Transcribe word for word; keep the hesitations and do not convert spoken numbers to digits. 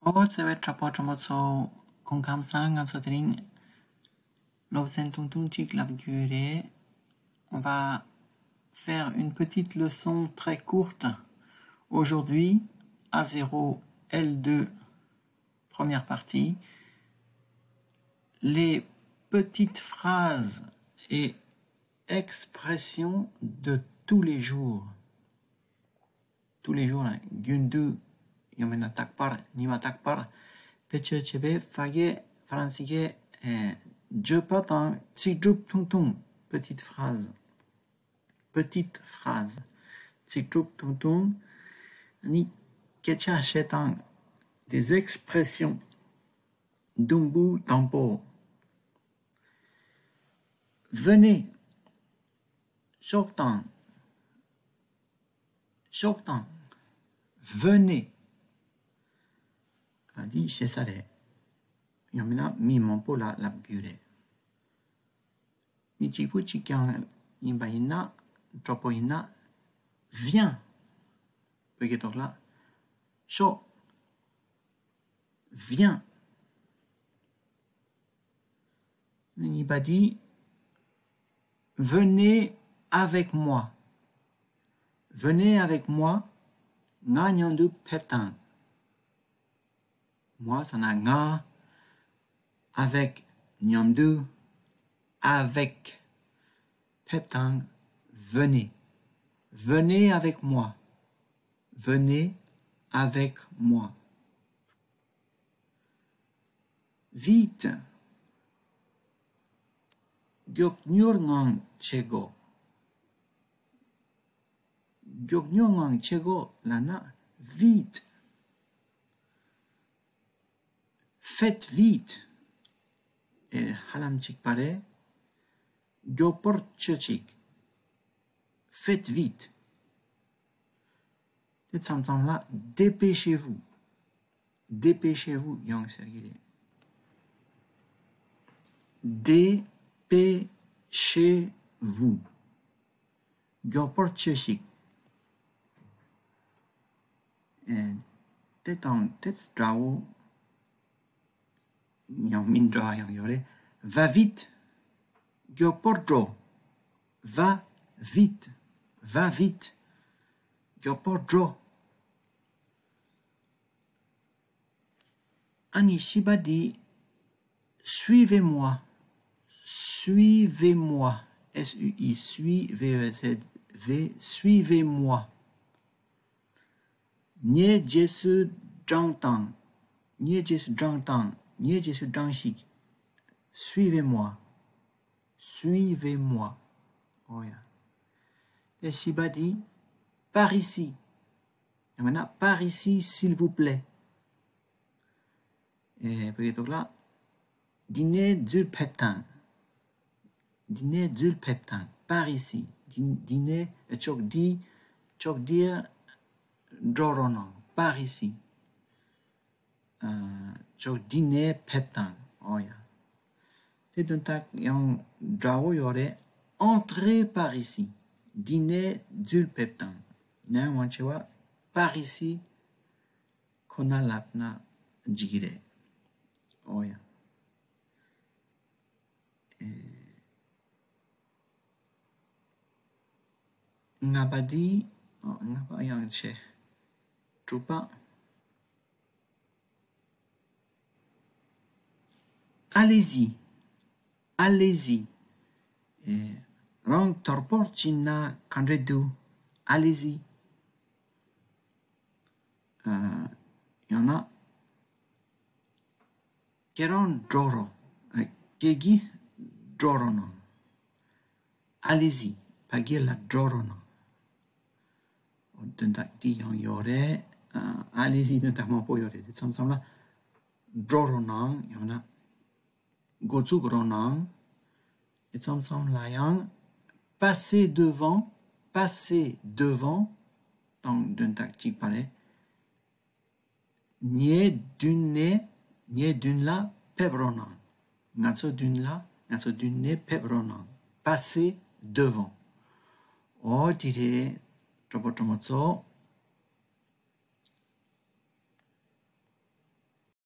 ཨོ་བརྩེ་བའི་གྲོགས་པོ་གྲོགས་མོ་ཚོ། སྐུ་ཁམས་བཟང་། ང་ཚོ་དེ་རིང་སློབ་ཚན་ཐུང་ཐུང་ཅིག་ལབ་རྒྱུ་རེད། On va faire une petite leçon très courte aujourd'hui. A zéro, L deux, première partie. Les petites phrases et expressions de tous les jours. Tous les jours ལ་རྒྱུན་དུ། ཡང་མིན་ན་རྟག་པར། ཉི་མ་རྟག་པར་བེད་སྤྱོད་བྱེད་པའི་ཕ་གི་ཧྥ་རན་སི་གི་ཨེ་བརྗོད་པ་དང་ཚིག་གྲུབ་ཐུང་ཐུང་། Petite phrase. Petite phrase. ཚིག་གྲུབ་ཐུང་ཐུང་། ནི་སྐད་ཆ་བཤད་སྟངས། Des expressions. དུམ་བུ་དང་པོ། Venez. ཤོག་དང་། ཤོག་དང་། Venez. ཨ། འདི་ཞེ་ས་རེད། ཡང་མིན་ན་མི་མང་པོ་ལ་ལབ་རྒྱུ་རེད། མི་གཅིག་པུ་གཅིག་རྐྱང་ཡིན་པ་ཡིན་ན། གྲོགས་པོ་ཡིན་ན། Viens. བོད་སྐད་ཐོག་ལ། ཤོག Viens. གཉིས་པ་འདི། Venez avec moi. Venez avec moi. ང་མཉམ་དུ་ཕེབས་དང་། Moi ཟེར་ན་ང་། Avec མཉམ་དུ། Avec ཕེབས་དང་། Venez. Venez avec moi. Venez avec moi. Vite. མགྱོགས་མྱུར་ངང་བྱེད་དགོས། མགྱོགས་མྱུར་ངང་བྱེད་དགོས་ལབ་ན། Vite. Faites vite. ཨེ། ཧ་ལམ་གཅིག་པ་རེད། མགྱོགས་པོར་བྱོས་ཤིག Faites vite. དེ་མཚམས་མཚམས་ལ། Dépêchez-vous. Dépêchez-vous ཡང་ཟེར་གྱི་རེད། Dépêchez-vous. མགྱོགས་པོར་བྱོས་ཤིག་ཨེ། དེ་དང་དེ་འདྲ་བོ་ཡང་མིན་འདྲ་བ་ཡང་ཡོད་རེད། Va vite. མགྱོགས་པོར་འགྲོ། Va vite. Va vite. མགྱོགས་པོར་འགྲོ། ཨ་ནི་བཞི་པ་འདི། Suivez-moi. Suivez-moi. S U I, sui, V E Z, V, suivez-moi. ངའི་རྗེས་སུ་འབྲངས་དང་། ངའི་རྗེས་སུ་འབྲངས་དང་། ངའི་རྗེས་སུ་འབྲངས་ཤིག Suivez-moi. Suivez-moi. ཨོ་ཡ། དེ་བཞི་པ་འདི། Par ici. ཡང་མིན་ན། Par ici, s'il vous plaît. ཨེ། བོད་སྐད་ཐོག་ལ། འདི་ནས་འཛུལ་ཕེབས་དང་། འདི་ནས་འཛུལ་ཕེབས་དང་། Par ici. འདི་འདི་ནས། ཨེ། ཕྱོགས་འདི། ཕྱོགས་འདིར་འགྲོ་རོགས་གནང་། Par ici. ཨ། ཕྱོགས་འདི་ནས་ཕེབས་དང་། ཨོ་ཡ། དེ་དོན་དག་ཡང་འདྲ་བོ་ཡོད་རེད། Entrez par ici. འདི་ནས་འཛུལ་ཕེབས་དང་། ཡིན་ནའང་མང་ཆེ་བ་Par ici ཁོ་ན་ལབ་ན་འགྲིག་གི་རེད། ཨོ་ཡ། ཨེ། ལྔ་པ་འདི། ཨ། ལྔ་པ་ཡང་ཆེ། དྲུག་པ། Allez-y. Allez-y. ཨེ། རང་དོག་པོ་བྱས་ན་ག་འདྲ་འདུག Allez-y. ཨ། ཡང་ན། ཁྱེད་རང་འགྲོ་རོགས། ཨ། ཁྱེད་ཀྱིས་འགྲོ་རོགས་གནང་། Allez-y. ཕ་གི་ལ་འགྲོ་རོགས་གནང་། དོན་དག་འདི་ཡང་ཡོད་རེད། ཨ། Allez-y དོན་དག་མང་པོ་ཡོད་རེད། དེ་མཚམས་མཚམས་ལ་འགྲོ་རོགས་གནང་། ཡང་ན་འགོ་བཙུགས་རོགས་གནང་། དེ་མཚམས་མཚམས་ལ་ཡང་Passez devant. Passez devant དང་དོན་དག་གཅིག་པ་རེད། ངའི་མདུན་ནས། ངའི་མདུན་ལ་ཕེབས་རོགས་གནང་། ང་ཚོའི་མདུན་ལ། ང་ཚོའི་མདུན་ནས་ཕེབས་རོགས་གནང་། Passez devant. ཨོ་དེ་རེད། གྲོགས་པོ་གྲོགས་མོ་ཚོ།